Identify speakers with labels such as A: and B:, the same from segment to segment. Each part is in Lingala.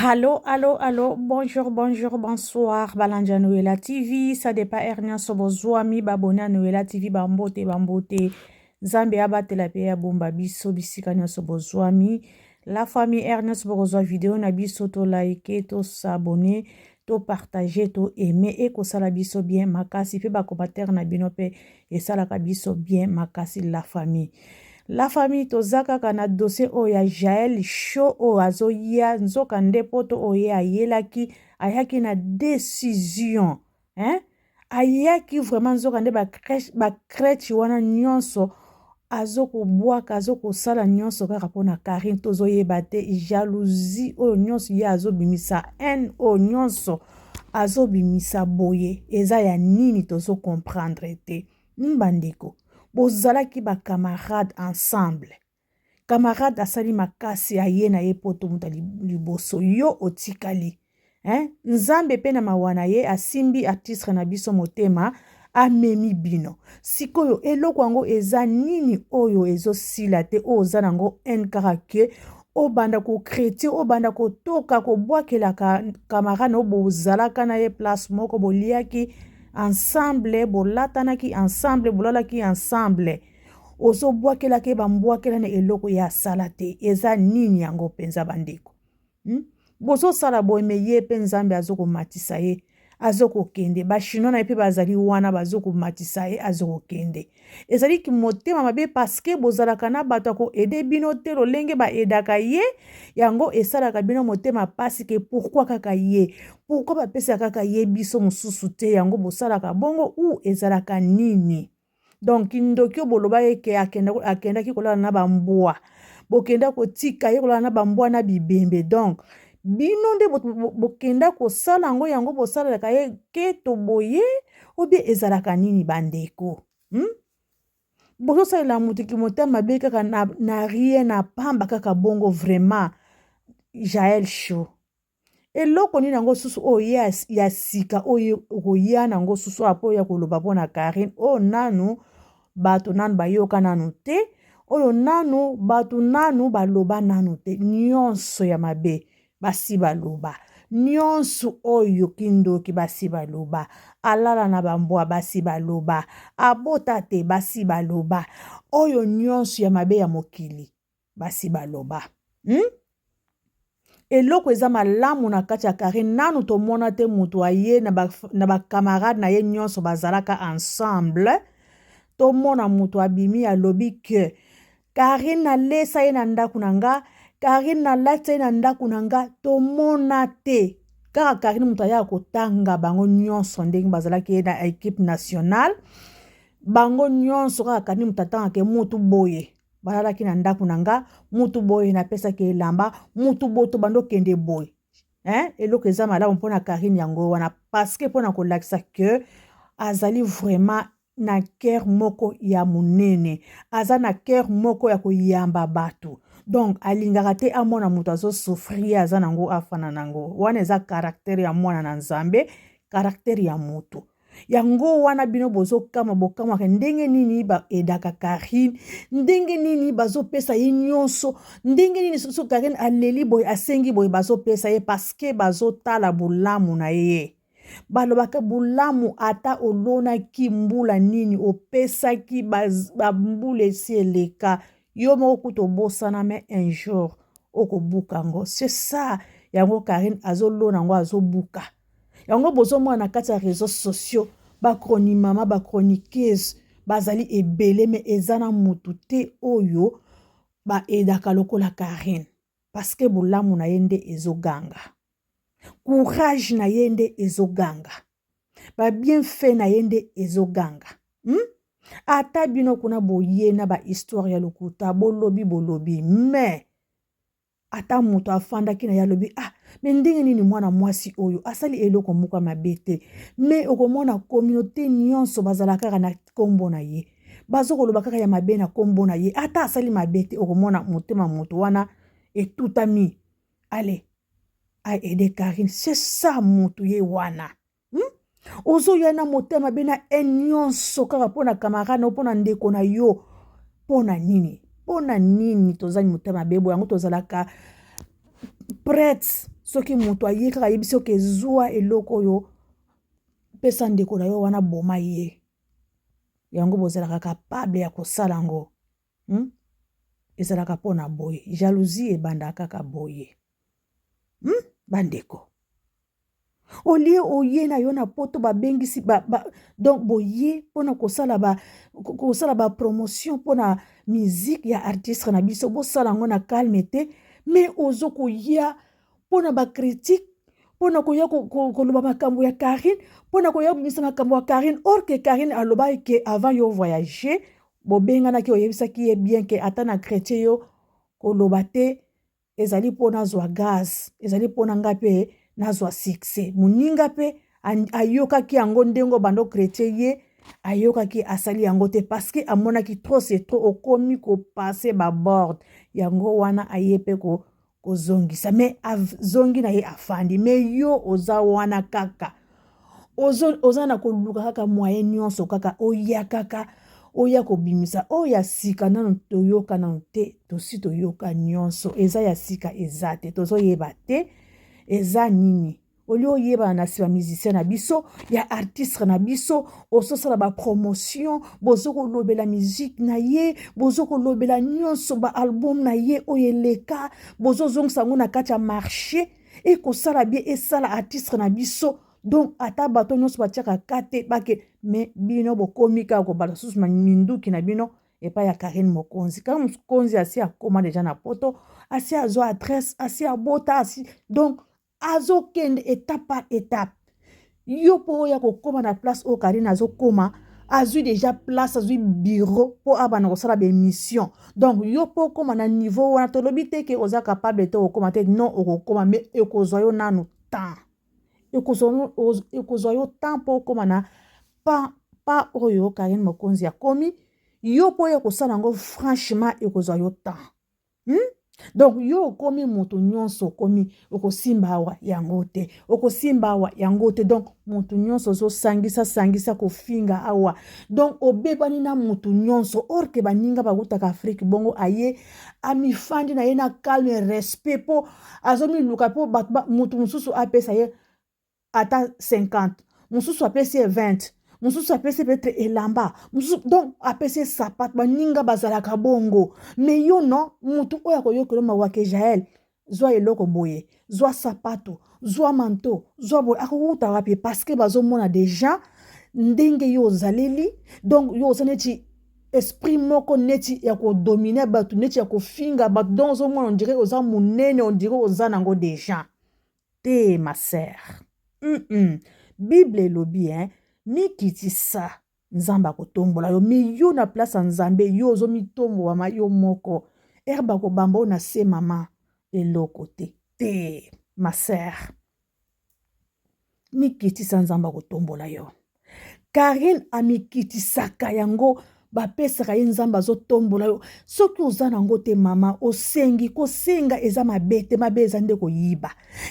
A: Allo, allo, allo, bonjour, bonjour, bonsoir, balandi ya Noela TV, ça dépend heure nyonso bozwami babone ya Noela TV, bambote, bambote, Nzambe abatela pe abomba biso bisika nyonso bozwami, la famille heure nyonso bokozwa video na biso to like, to s'abonner, to partager, to aimer, ekosala biso bien makasi pe ba commentaire na bino pe esalaka biso bien makasi la famille. La famille toza kaka na dossier oyo ya Jael show oyo azoya nzoka nde poto oyo ye ayelaki ayaki na decision hein? Ayaki vraiment nzoka nde ba crèche wana nyonso azokobwaka, azokosala nyonso kaka mpona Karine. Tozoyeba te jalousie oyo nyonso ye azobimisa, haine oyo nyonso azobimisa boye eza ya nini, tozocomprendre te. Bandeko, bozalaki bacamarade ensemble, camarade asali makasi aye na ye poto, moto liboso yo otikali, hein? Nzambe mpe na mawa na ye asimbi artiste na biso motema, amemi bino. Sikoyo eloko yango eza nini oyo ezosila te, oyo oza nango haine kaka ke obanda kocritiquer, obanda kotoka, kobwakelaka camarade na oyo bozalaka na ye place moko, boliaki ensemble, bolatanaki ensemble, bolalaki ensemble, ozobwakelaka ye bambwakela na eloko ye asala te. Eza nini yango mpenza bandeko, Bozosala boye, me ye mpe Nzambe azokomatisa ye, azokokende. Bachinois na ye mpe bazali wana, bazokomatisa ye, azokokende. Ezali motema mabe parce que bozalaka na bato ya koaider bino te lolenge baaidaka ye. Yango esalaka bino motema pasi ke pourquoi kaka ye, pourquoi bapesaka kaka ye, biso mosusu te? Yango bosalaka bongo ou ezalaka nini? Donc kindoki oyo boloba ye ke akendaki kolala na bambwa, bokenda kotika ye kolala na bambwa na bibembe. Donc bino nde bokenda kosala yango, yango bosalelaka ye keto boye obie ezalaka nini bandeko, Bozosalela moto motema mabe kaka na rien, na pamba kaka bongo. Vraiment Jael Show, eloko nini yango susu oyo ya sika oyo okoya nango susu apo ya koloba mpona Karine, oyo nanu bato nanu bayoka nanu te, oyo nanu bato nanu baloba nanu te? Nyonso ya mabe basi baloba, nyonso oyo kindoki basi baloba, alala na bambwa basi baloba, abota te basi baloba, oyo nyonso ya mabe ya mokili basi baloba, Eloko eza malamu na kati ya Karine, nanu tomona te moto aye na bacamarade na ye nyonso bazalaka ensemble, tomona moto abimi alobi ke Karine nalesa ye na ndako na nga, Karine nalatisa ye na ndako na nga. Tomona te. Kaka Karine moto ayaka kotanga bango nyonso ndenge bazalaki ye na équipe nationale, bango nyonso kaka Karine moto atangaka motu boye balalaki na ndako na nga, mutu boye napesaki elamba, mutu boye tobanda okende boye, hein? Eloko eza malamu mpona Karine yango wana, parce que mpona kolakisa ke azali vraiment na cœur moko ya monene, aza na cœur moko ya koyamba bato. Donc alingaka te amona moto azosouffrir, ye aza nango afana nango. Wana eza caractère ya mwana na Nzambe, caractère ya moto. Yango wana bino bozokamwa, bokamwaka ndenge nini baaidaka Karine, ndenge nini bazopesa ye nyonso, ndenge nini soso Karine aleli boye, asengi boye, bazopesa ye, parce que bazotala bolamu na ye. Balobaka bolamu, ata olonaki mbula nini, opesaki bambula esi eleka, yo moko kuta obosana, mais un jour okobuka yango. C'est ça, yango Karine azolona yango, azobuka yango. Bozomona na kati ya réseaux sociaux bachronimama, bachroniqueuse bazali ebele, me eza na motu te oyo baaidaka lokola Karine, parce que bolamu na ye nde ezoganga, courage na ye nde ezoganga, babienfait na ye nde ezoganga, Ata bino kuna boye na bahistoire ya lokuta, bolobi bolobi, mais ata moto afandaki na ye alobi: "Ah, me ndenge nini mwana mwasi oyo asali eloko moko ya mabe te?" Me okomona communauté nyonso bazala kaka na nkombo na ye, bazokoloba kaka ya mabe na nkombo na ye, ata asali mabe te. Okomona motema moto wana etutami, ale aaider Karine. C'est ça, motu ye wana, Ozoya na motema mabe na haine nyonso kaka mpo na camarade na yo, mpo na ndeko na yo. Mpo na nini? Mpo na nini tozali motema mabe boye? Yango tozalaka prête. Soki moto aye kaka ayebisi yo ke zwa eloko oyo, pesa ndeko na yo wana, boma ye. Yango bozalaka capable ya kosala yango. Ezalaka mpo na boye. Jalousie ebandaka kaka boye. Bandeko, olie oye na yo na poto, babengisi ba, ba, donc boye mpona kosala ba promotion mpona musique ya artiste na biso, bosala yango na calme te. Mais ozo koya mpona ba critique, mpona koya koloba makambo ya Karine, mpona koya kobimisa makambo ya Karine, or que Karine alobaki ke avant yo voyager, bobenganaki, oyebisaki ye bien ke ata na chrétien yo koloba te, ezali mpo nazwa gaz, ezali mpo na ngai mpe nazwa succès. Moninga mpe ayokaki yango ndenge obanda chrétien, ye ayokaki, asali yango te parce que amonaki trop c'est trop, okomi kopasser ba bord. Yango wana aye mpe kozongisa, mais azongi na ye, afandi. Mais yo oza wana kaka, oza na koluka kaka moyen nyonso, kaka oya, kaka oya kobimisa oyo ya sika. Nano toyoka nano te, tosi toyoka nyonso, eza ya sika eza te, tozoyeba te eza nini. Olie oyebana na nsima musicien na biso, ya artiste na biso, ozosala ba promotion, bozo kolobela musique na ye, bozo kolobela nyonso, ba album na ye oyo eleka, bozozongisa yango na kati ya marché. Ekosala bien, esala artiste na biso. Donc ata bato nyonso batiaka ka te bake, mais bino bokomi kaka kobala susu minduki na bino epai ya Karine Mokonzi. Karine Mokonzi asi akóma déjà na poto, asi azwa adresse, asi abota, asi donc azokende étape par étape. Yo mpo oya kokóma na place oyo Karine azokóma, azwi déjà place, azwi bureau mpo abanda kosala ba émission. Donc yo mpo okóma na niveau wana, tolobi te ke oza capable te, okóma te, non, okokóma, mais ekozwa yo nanu temps, ekozwa yo temps mpo okóma na pa oyo Karine Mokonzi akomi. Yo mpo oya kosala yango, franchement, ekozwa yo temps, Donc yo okomi moto nyonso, okomi okosimba awa yango te, okosimba awa yango te. Donc moto nyonso ozosangisa sangisa kofinga awa, donc obebani na moto nyonso, or que baninga bakutaka Afrique bongo, aye amifandi na ye na calme, respect, mpo azomiluka mpo bato moto mosusu apesa ye ata 50, mosusu apesi ye 20, mosusu apesi peut-être elamba mosusu, donc apesi ye sapato. Baninga bazalaka bongo, mais yo non. Motu oyo akoyokela mawake, Jael, zwa eloko boye, zwa sapato, zwa manteau, zwa boye, akowuta wapi? Parce que bazomona déjà ndenge yo ozaleli. Donc yo oza neti esprit moko neti ya kodominer bato, neti ya kofinga bato. Donc ozomona, on dirait oza monene, on dirait oza nango déjà te. Ma sœur, Bible elobi, hein, mikitisa, Nzambe akotombola yo. Mais yo na place ya Nzambe, yo ozomitombolama yo moko, ere bakobamba oyo na se, mama, eloko te te. Ma sœur, mikitisa, Nzambe akotombola yo. Karine amikitisaka, yango bapesaka ye, Nzambe azotombola yo. Soki oza nango te, mama, osengi. Kosenga eza mabe te, mabe eza nde koyiba.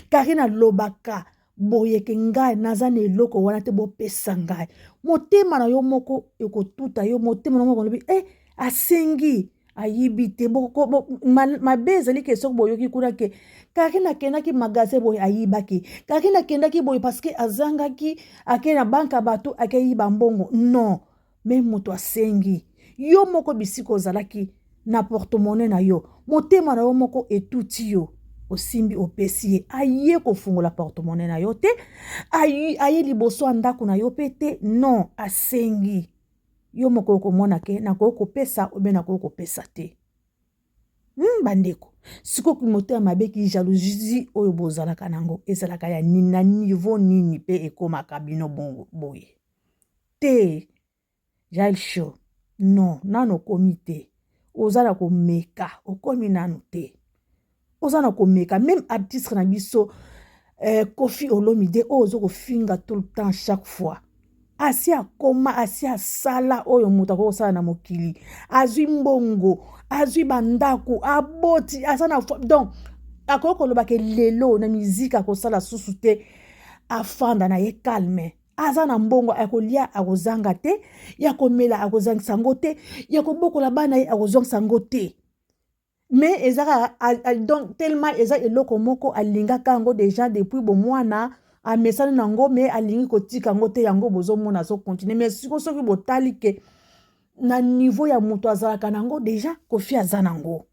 A: Karine alobaka boyeke: ngai naza na eloko wana te, bopesa ngai. Motema na yo moko ekotuta yo, motema na yo moko olobi eh, asengi, ayibi te. Mabe ezali ke soki boyoki kuna ke Karine akendaki magasin boye, ayibaki, Karine akendaki boye parce que azangaki, ake na banque ya bato, akeyiba mbongo, non. Mais moto asengi yo moko, bisika ozalaki na porte-monnaie na yo, motema na yo moko etuti yo, osimbi, opesi ye. Aye kofungola porte-monnaie na yo te, aye liboso ya ndako na yo mpe te, non. Asengi yo moko, okomona ke nakoki kopesa obe nakoki kopesa te. Bandeko, sikoyo motema mabe ki jalousie oyo bozalaka nango ezalaka ya nini, na niveau nini mpe ekomaka bino bongo boye te? Jael Show, non, nano okomi te, oza na komeka, okomi nanu te, oza na komeka. Même artiste na biso Kofi Olomide oyo oza kofinga tout le temps, chaque fois, asi akoma, asi asala oyo moto akoki kosala na mokili, azwi mbongo, azwi bandako, aboti, aza na, donc akoki koloba ke lelo na miziki akosala susu te, afanda na ye calme. Aza na mbongo ya kolia, akozanga te, ya komela akozangisa yango te, ya kobokola bana ye akozongisa yango te. Mais eza kaka donc tellement eza eloko moko alingaka yango déjà depuis bomwana, amesani na yango, mais alingi kotika yango te. Yango bozomona azocontinuer. Mais siko soki botali ke na niveau ya moto azalaka nango déjà, Kofi aza nango,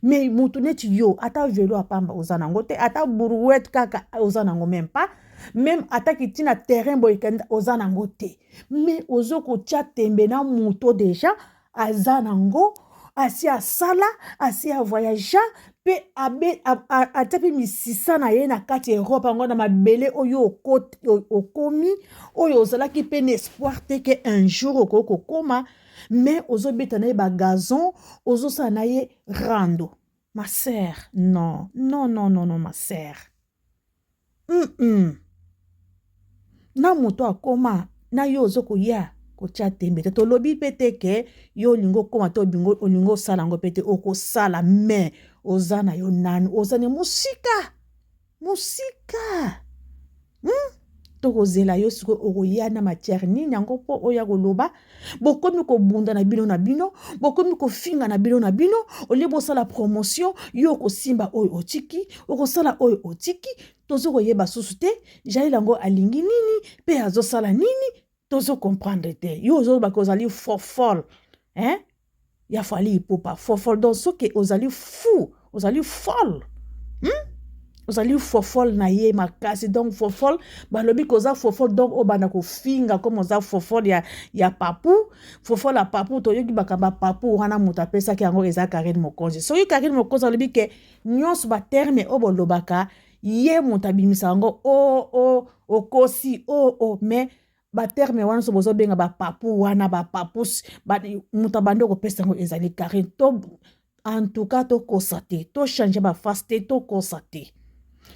A: mais moto neti yo, ata vélo apamba oza nango te, ata brouette kaka oza nango même pas, même ata kiti na terrain boye oza nango te, mais ozo kotia tembe na moto déjà aza nango, asi asala, asi avoyagea mpe atia mpe misisa na ye na kati ya Europe yango, na mabele oyo okomi, oyo ozalaki mpe na espoir te ke un jour okoki kokóma. Mais ozobeta na ye bagazon, ozosala na ye rando. Ma sœur, non, non, non, non, non, ma sœur, Na moto akóma na yo, ozokoya kotia tembe te. Tolobi mpe te ke yo olingi okóma te, olingi osala yango mpe te, okosala, mais oza na yo nanu, oza ne mosika mosika, Tokozela yo sikoyo, okoya na matière nini yango mpo oya koloba? Bokomi kobunda na bino na bino, bokomi kofinga na bino na bino. Olie bosala promotion, yo okosimba oyo otiki, okosala oyo otiki. Tozo koyeba susu te Jael yango alingi nini mpe azosala nini, tozocomprendre te. Yo ozolobaka ozali fofol, hein? Ya Fally Ipupa fofol, donc soki ozali fou, ozali folle, Ozali fofol na ye makasi. Donc fofol, balobi koza fofol, donc obanda kofinga comme oza fofol ya papu, fofol ya papu. Toyoki makambo ya papu wana, moto apesaki yango eza Karine Mokonzi. Soki Karine Mokonzi alobi ke nyonso baterme oyo bolobaka, ye moto abimisa yango, o o okosi o o. Mais baterme wana so bozobenga bapapu wana, bapapus, moto abandi okopesa yango ezali Karine. To en tout cas tokosa te, tochange baface te, tokosa te.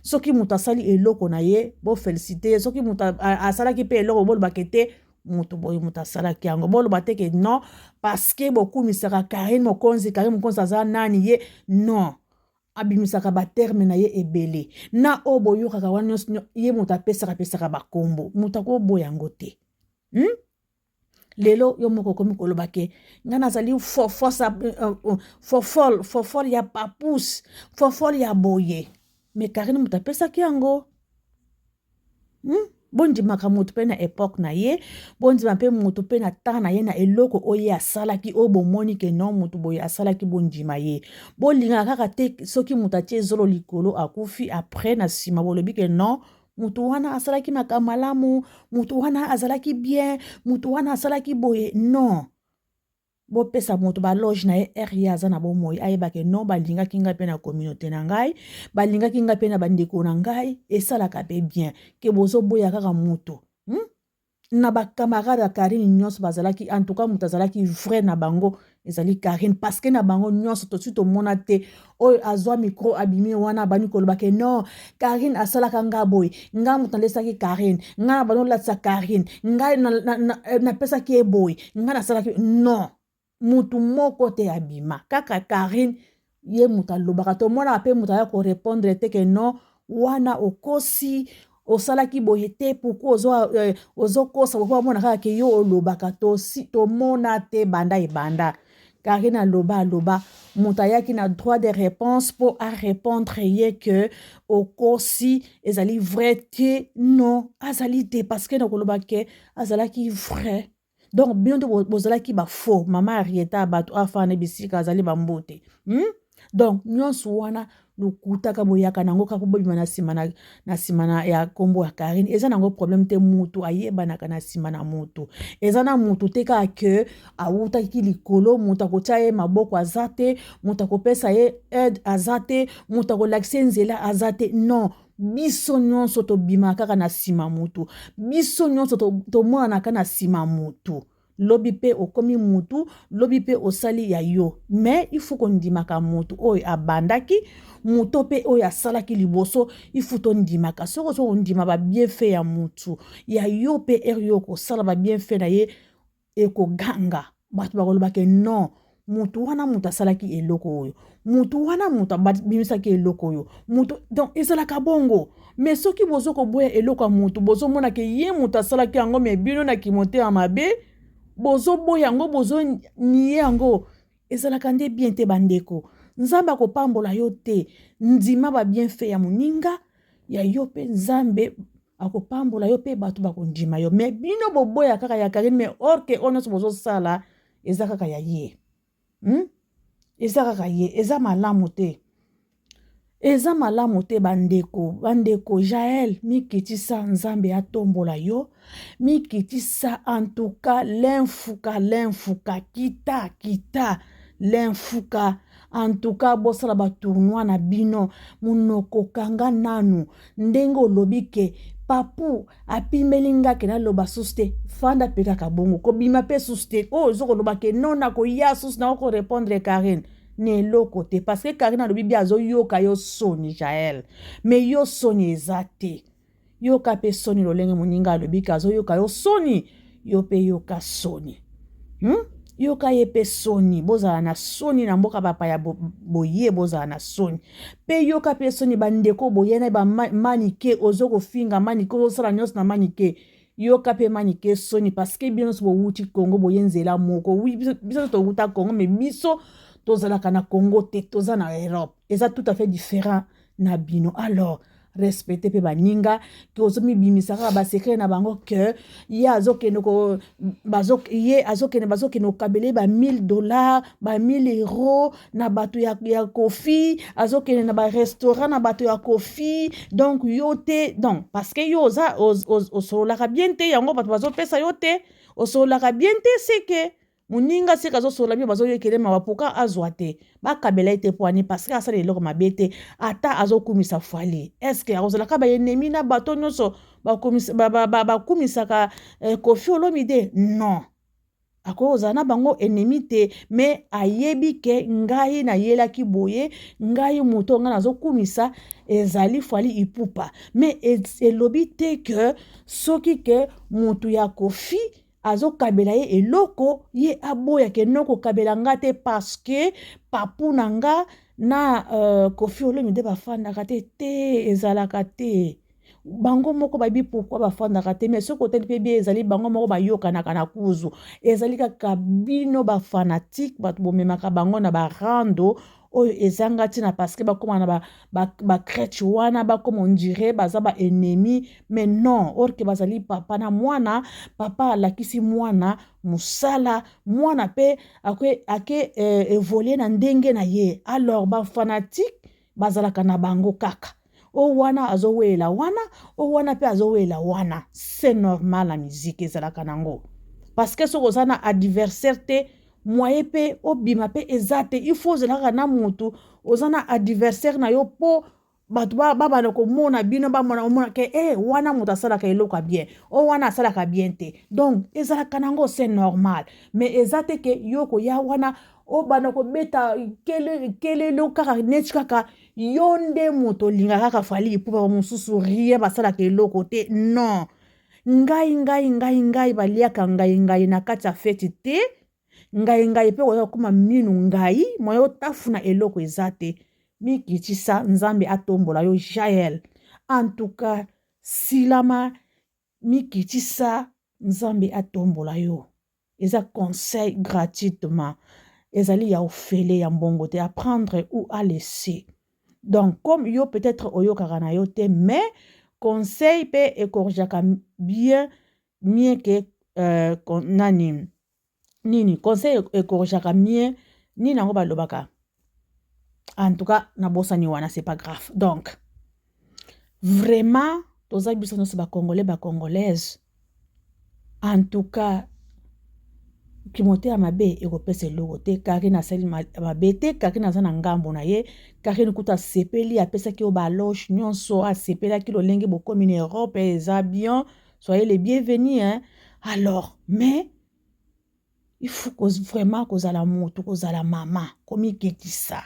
A: Soki moto asali eloko na ye, boféliciter ye. Soki moto asalaki mpe eloko, bolobaka te moto boye moto asalaki yango. Boloba te ke non, parce que bokumisaka Karine Mokonzi. Karine Mokonzi aza nani ye? Non, abimisaka baterme na ye ebele na oyo boyokaka wana nyonso, ye moto apesaka pesaka bakombo, moto akoboya yango te, Lelo yo moko okomi koloba ke ngai nazali fofol, fofol ya papus, fofol ya boye, mais Karine moto apesaki yango, Bondimaka moto mpe na époque na ye, bondima mpe moto mpe na temps na ye, na eloko oyo ye asalaki, oyo bomoni ke non, moto boye asalaki, bondima ye. Bolingaka kaka te soki moto atie zolo likolo, akufi, après na nsima bolobi ke non, moto wana asalaki makambo malamu, moto wana azalaki bien, moto wana asalaki boye. Non, bopesa moto baloge na ye ere ye aza na bomoi, ayebake non, balingaki ngai mpe na communauté na ngai, balingaki ngai mpe na bandeko na ngai. Esalaka mpe bien ke bozoboya kaka moto, Na bacamarade ya Karine nyonso bazalaki, en tout cas moto azalaki vrai na bango ezali Karine, parce que na bango nyonso tosi tomona te oyo azwa micro, abimi wana, abandi koloba ke non, Karine asalaka nga boye, nga moto nalesaki Karine, nga na bandi olatisa Karine, ngai napesaki ye boye, ngai nasalaki. Non, mutu moko te abima, kaka Karine ye moto alobaka. Tomonaka mpe moto aya korépondre te ke non, wana okosi, osalaki boye te, pourquoi ozokosa? Pourquoi bamona kaka ke yo olobaka? Tomona te. Banda ebanda Karine aloba, aloba, moto ayaki na droit de réponse mpo arépondre ye ke okosi, ezali vrai te. Non, azali te, parce que na koloba ke azalaki vrai, donc bino nde bozalaki bafaux. Mama Arieta, bato afana bisika azali bambote, Donc nyonso wana lokutaka, boyaka nango kaka bobima na nsima na nsima na ya nkombo ya Karine. Eza nango problème te, mutu ayebanaka na nsima na mutu. Eza na mutu te kaka ke awutaki likolo, moto akotia ye maboko aza te, moto akopesa ye aide aza te, moto akolakisa ye nzela aza te. Non, biso nyonso tobimaka kaka na nsima mutu, biso nyonso tomonanaka na nsima mutu. Lobi mpe okomi mutu, lobi mpe osali ya yo, mais il faut kondimaka mutu oyo abandaki, moto mpe oyo asalaki liboso. Il faut tondimaka. Soki ozo kondima babienfait ya mutu ya yo mpe, ere yo okosala babienfait na ye, ekoganga, bato bakolobaka non, motu wana moto asalaki eloko oyo, motu wana moto abimisaki eloko oyo, moto. Donc ezalaka bongo. Mais soki bozo koboya eloko ya motu, bozomona ke ye moto asalaki yango, mais bino na kimotema mabe bozoboya yango, bozonier yango, ezalaka nde bien te. Bandeko, Nzambe akopambola yo te. Ndima ba bienfait ya moninga ya yo mpe Nzambe akopambola yo mpe bato bakondima yo. Mais bino boboya kaka ya Carine, mais or que oyo nyonso bozosala eza kaka ya ye. Eza kaka ye, eza malamu te. Eza malamu te bandeko, bandeko. Jael, mikitisa, Nzambe atombola yo. Mikitisa, en tout cas lemfuka, lemfuka, kita, kita, lemfuka. En tout cas bosala batournoi na bino, monoko kanga nanu. Ndenge olobi ke Papu apimeli nga ke naloba susu te, fanda mpe kaka bongo, kobima mpe susu te. Oyo ozo koloba ke non, nakoya susu, nako korépondre Karine na eloko te, parce que Karine alobi bi azoyoka yo soni, Jael, mais yo soni eza te. Yoka mpe soni lolenge moninga alobi ke azoyoka yo soni, yo mpe yoka soni, Yoka ye mpe soni. Bozala na soni na mboka bapaya boye, bozala na soni mpe yoka mpe soni. Bandeko boye na bamanike, ozo kofinga Manike, ozosala nyonso na Manike, yoka mpe Manike soni, parce que bino nyonso bowuti Congo, boye nzela moko. Oui, biso towuta Congo, mais biso tozalaka na Congo te, toza na Europe, eza tout à fait différent na bino. Alors respecte mpe baninga ke ozomibimisa kaka basecret na bango, ke ye azokende ko bazo, ye azokende, bazokende kokabela ye ba 1000 $, ba 1000 € na bato ya Kofi, azokende na barestaurant na bato ya Kofi. Donc yo te, donc parce que yo oza osololaka bien te, yango bato bazopesa yo te. Osololaka bien te, seke moninga seke azosolola bino, bazoyokele mawa. Pourquoi azwa te, bakabela ye te? Po ani? Parce que asala eloko mabe te. Ata azokumisa Fally, est-ce akozalaka baennemi na bato nyonso bakumisaka Kofi Olomide? Non, akoki kozala na bango ennemi te, mais ayebi ke ngai nayelaki boye, ngai moto ngai nazokumisa ezali Fally Ipupa. Mais elobi te ke soki ke moto ya Kofi azokabela ye eloko, ye aboyaka eno kokabela nga te, parce que Papu na nga na Kofi Olomide bafandaka te. Te, ezalaka te. Bango moko bayebi pourquoi bafandaka te. Mais soki otali mpe bie, ezali bango moko bayokanaka na kuzu. Ezali kaka bino bafanatiques, bato bomemaka bango na barando oyo ezanga ntina, parce que bakóma na bacrèche ba wana, bakóma on dirait baza baennemi. Mais non, or que bazali papa na mwana. Papa alakisi mwana mosala, mwana mpe ake évolue na ndenge na ye. Alors bafanatiques bazalaka na bango kaka o wana azowela wana, o wana mpe azowela wana. C'est normal, na musique ezalaka nango, parce que soki oza na adversaire te, moyen mpe obima mpe eza te. Il faut ozala kaka na motu oza na adversaire na yo, mpo bato babanda komona bino, bamona omona ke e wana moto asalaka eloko ya bien, o wana asalaka bien te. Donc ezalaka nango, c'est normal. Mais eza te ke yo koya wana obanda kobeta kelelo kaka neti kaka yo nde moto olinga kaka Fally Ipupa, mosusu rien, basalaka eloko te. Non, ngai ngai ngai ngai baliaka ngai ngai na kati ya feti te. Ngai ngai mpe koya kokóma minu ngai moye otafuna eloko eza te. Mikitisa, Nzambe atombola yo. Jael, en tout cas silama, mikitisa, Nzambe atombola yo. Eza conseil gratuitement, ezali ya ofele, ya mbongo te, à prendre ou à laisser. Donc comme yo peut-être oyokaka na yo te, mais conseil mpe ekorjaka bien mieux ke nani nini, conseil ekorjaka mieux nini yango balobaka. En tout cas nabosani wana, c'est pas grave. Donc vraiment toza biso nyonso bacongolais, bacongolaise. En tout cas kimotema mabe ekopesa eloko te. Karine asali mabe te, Karine aza na ngambo na ye. Karine kutu asepeli, apesaki yo baloge nyonso, asepelaki lolenge bokomi na Europe, eza bien, soyez les bienvenus, hein? Alors mais il faut vraiment kozala motu, kozala mama, komikitisa,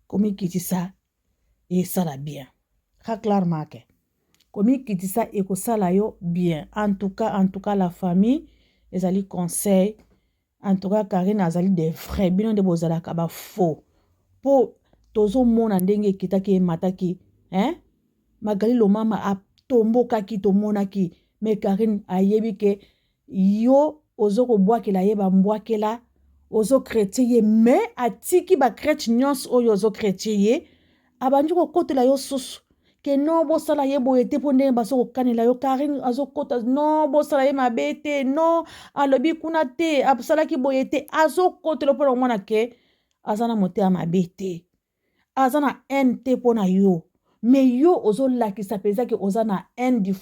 A: Komikitisa esala bien ka clairement ke komikitisa ekosala yo bien. En tout cas, en tout cas la famille, ezali conseil. En tout cas Karine azali de vrai, bino nde bozalaka bafaux, mpo tozomona ndenge ekitaki, emataki, hein? Magali Lomama atombokaki, tomonaki. Mais Karine ayebi ke yo ozo kobwakela ye bambwakela. Ozo chretien ye mais atiki ba crèche nyonso oyo ozo chretien ye, abandi kokotela yo susu ke non, bosala ye boye te, mpo ndenge bazo kokanela yo Karine azokota, non, bosala ye mabe te, non, alobi kuna te, asalaki boye te, azokotela mpona komona ke aza na motema mabe te, aza na haine te mpo na yo. Mais yo ozolakisa mpenza ke oza na haine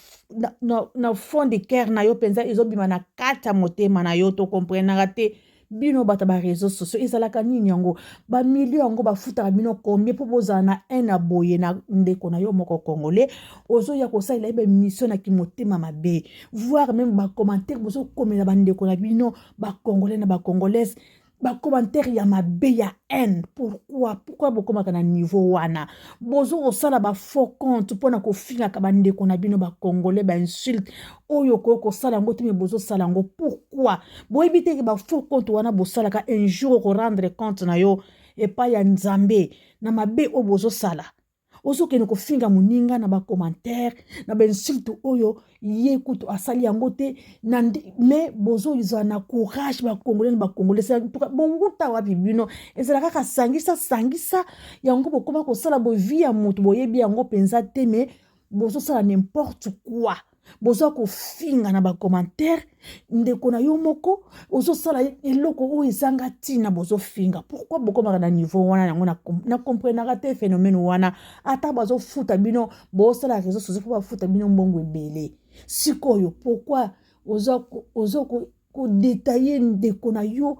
A: na fond de cœur na yo mpenza, ezobima na kati ya motema na yo. Tokomprenaka te bino bato ya baréseaux sociaux, ezalaka nini yango? Bamilio yango bafutaka bino combien mpo bozala na haine ya boye na ndeko na yo moko congolais? Ozoya kosalela ye baémission na kimotema mabe, voire même bacommentaire bozokomela bandeko na bino bacongolais na bacongolaise, bacommentaire ya mabe, ya haine. Pourquoi? Pourquoi bokomaka na niveau wana? Bozo kosala bafaux compte mpona kofingaka bandeko na bino bacongolais, bainsulte oyo okoki kosala yango te, mais bozosala yango. Pourquoi? Boyebi te ke bafaux compte wana bosalaka, un jour okorendre compte na yo epai ya Nzambe na mabe oyo bozosala? Ozokende kofinga moninga na bacommentaire, na bainsulte oyo ye kutu asali yango te, mais bozozwa na courage. Bacongolais na bacongolais, bonguta wapi bino? Ezala kaka sangisa sangisa yango, bokoma kosala bovie ya moto, boyebi yango mpenza te, mais bozosala n'importe quoi. Bozwa kofinga na bacommentaire ndeko na yo moko, ozosala eloko oyo ezanga ntina, bozofinga. Pourquoi bokomaka na niveau wana? Yango na comprenaka te phénomène wana. Ata bazofuta bino, bosala réseau sociaux mpo bafuta bino mbongo ebele, sikoyo pourquoi oza kodétailler ndeko na yo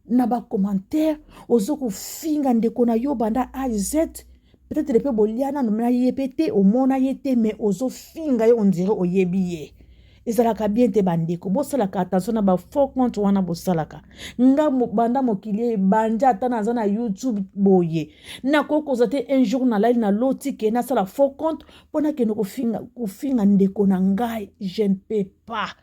A: na bacommentaire, oza kofinga ndeko na yo banda A Z? Peut-être mpe bolia nano na ye mpe te, omona ye te, mais ozofinga ye, on dirait oyebi ye. Ezalaka bien te. Bandeko, bosalaka attention na bafaux compte wana bosalaka. Nga banda mokili ebandi, ata naza na YouTube boye, nakoki kozwa te un jour nalali, naloti ke nasala faux compte mpo nakende kofinga, kofinga ndeko na ngai. Je ne peux pas,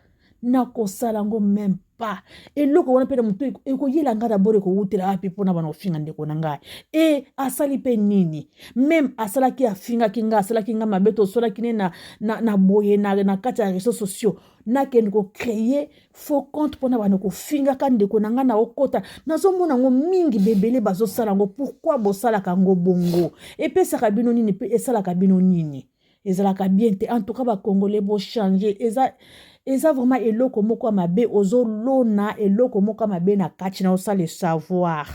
A: nakosala yango même pas. Eloko wana mpe na motu ekoyela ngai d'abord, ekowutela wapi mpona bana kofinga ndeko na ngai? E asali mpe nini? Même asalaki, afingaki ngai, asalaki ngai mabe, tosolaki ne na boye na kati ya réseaux sociaux, nakende kocréer faux compte mpona bana kofingaka ndeko na ngai? Na okota, nazomona yango mingi, bebele bazosala yango. Pourquoi bosalaka yango bongo? Epesaka bino nini mpe esalaka bino nini? Ezalaka bien te. En tout cas, bacongolais, bochange. Eza vraiment eloko moko ya mabe. Ozolona eloko moko ya mabe na kati na osala savoir,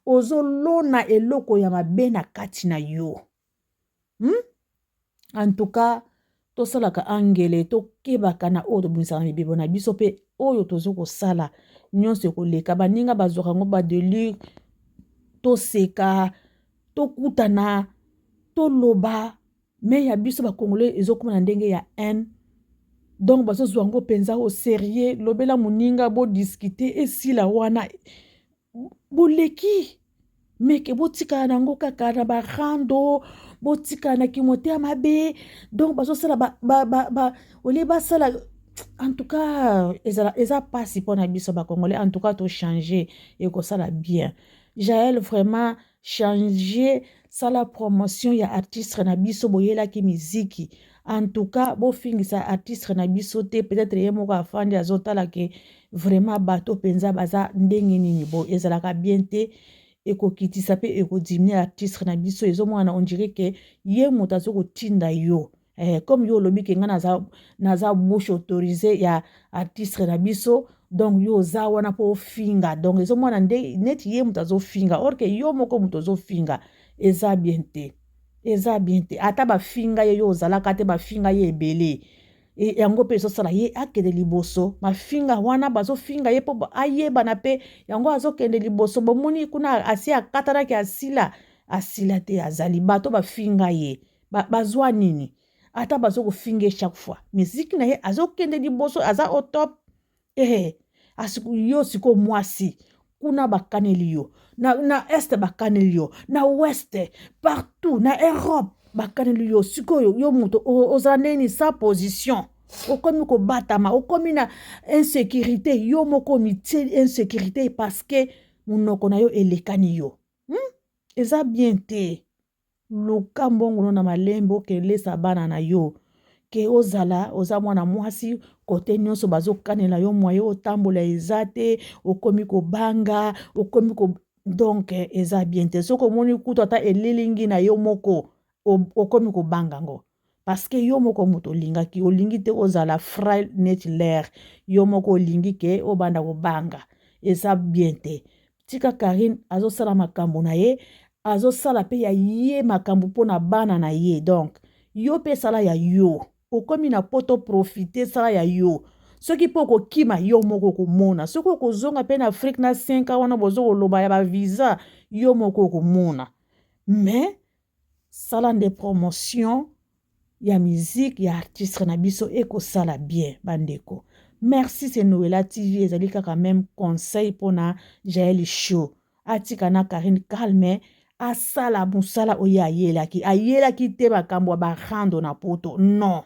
A: ozolona eloko ya mabe na kati na yo, En tout cas, tosalaka angele, tokebaka na oyo tobimisaka mibebo na biso mpe oyo toza kosala nyonso ekoleka. Baninga bazwaka yango badélire, toseka, tokutana, toloba, mais ya biso bacongolais ezokóma na ndenge ya haine. Donc bazozwa yango mpenza au sérieux. Lobela moninga, bodiscuter, esila wana, boleki. Meke botikala nango kaka na barando, botikala na kimotema mabe. Donc bazosala ba, olie basala. En tout cas, ezala eza mpasi mpona biso bacongolais. En tout cas, tochange, ekosala bien. Jael, vraiment, change, sala promotion ya artiste na biso. Boyelaki miziki, en tout cas bofingisa artiste na biso te. Peut-être ye moko afandi, azotala ke vraiment bato mpenza baza ndenge nini. Bo ezalaka bien te, ekokitisa mpe ekodiminuer artiste na biso. Ezomona, on dirait ke ye moto aza kotinda yo. Comme yo olobi ke ngai naza bouche autorisée ya artiste na biso, donc yo oza wana mpo ofinga. Donc ezomona nde neti ye moto azofinga, or ke yo moko moto ozofinga. Eza bien te, eza bien te. Ata bafinga ye, yo ozalaka te. Bafinga ye ebele, yango mpe ezosala ye akende liboso. Mafinga wana bazofinga ye mpo ayebana mpe, yango azokende liboso. Bomoni kuna asi akatanaki, asila, asila te, azali. Bato bafinga ye, bazwa nini? Ata bazokofinga ye chaque fois, miziki na ye azokende liboso, aza au top. Yo sikoyo mwasi kuna, bakaneli yo na Est, bakaneli yo na Ouest, partout na Europe bakaneli yo. Sikoyo yo moto ozala ndenge sa position, okomi kobatama, okomi na insécurité. Yo moko omitie insécurité parce que monoko na yo elekani yo, Eza bien te. Luka mbongo no na malembe, okelesa bana na yo. Ke ozala oza mwana mwasi kote nyonso bazokanela yo moye otambola eza te, okomi kobanga, okomi ko donc eza bien te. Soki omoni kutu ata elilingi na yo moko okomi kobanga yango parce que yo moko moto olingaki, olingi te ozala frail neti l'air, yo moko olingi ke obanda kobanga, eza bien te. Tika Carine azosala makambo na ye, azosala pe ya ye makambo mpo na bana na ye. Donc yo pe sala ya yo, okomi na poto profite, sala ya yo. Soki mpe okokima yo moko okomona, soki okozonga mpe na Afrique na 5 ans wana bozo koloba ya ba visa, yo moko okomona. Mais sala nde promotion ya musique ya artiste na biso, ekosala bien bandeko. Merci, c'est Noela TV. Ezali kaka même conseil mpona Jael Show, atika na Carine calme, asala mosala oyo ayelaki. Ayelaki te makambo ya barando na poto, non.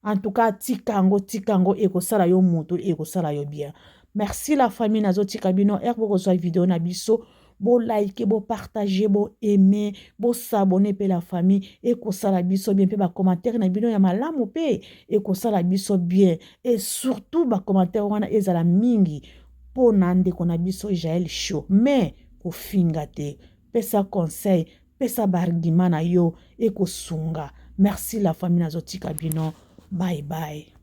A: En tout cas tika yango, tika yango, ekosala yo moto, ekosala yo bien. Merci la famille, nazotika bino ere bokozwa video na biso, bolike, bopartage, boaime, bosabone mpe la famille, ekosala biso bien. Mpe bacommentaire na bino ya malamu mpe ekosala biso bien, et surtout bacommentaire wana ezala mingi mpona ndeko na biso Jael Show. Mais kofinga te, pesa conseil, pesa baargument na yo, ekosunga. Merci la famille, nazotika bino, bye bye.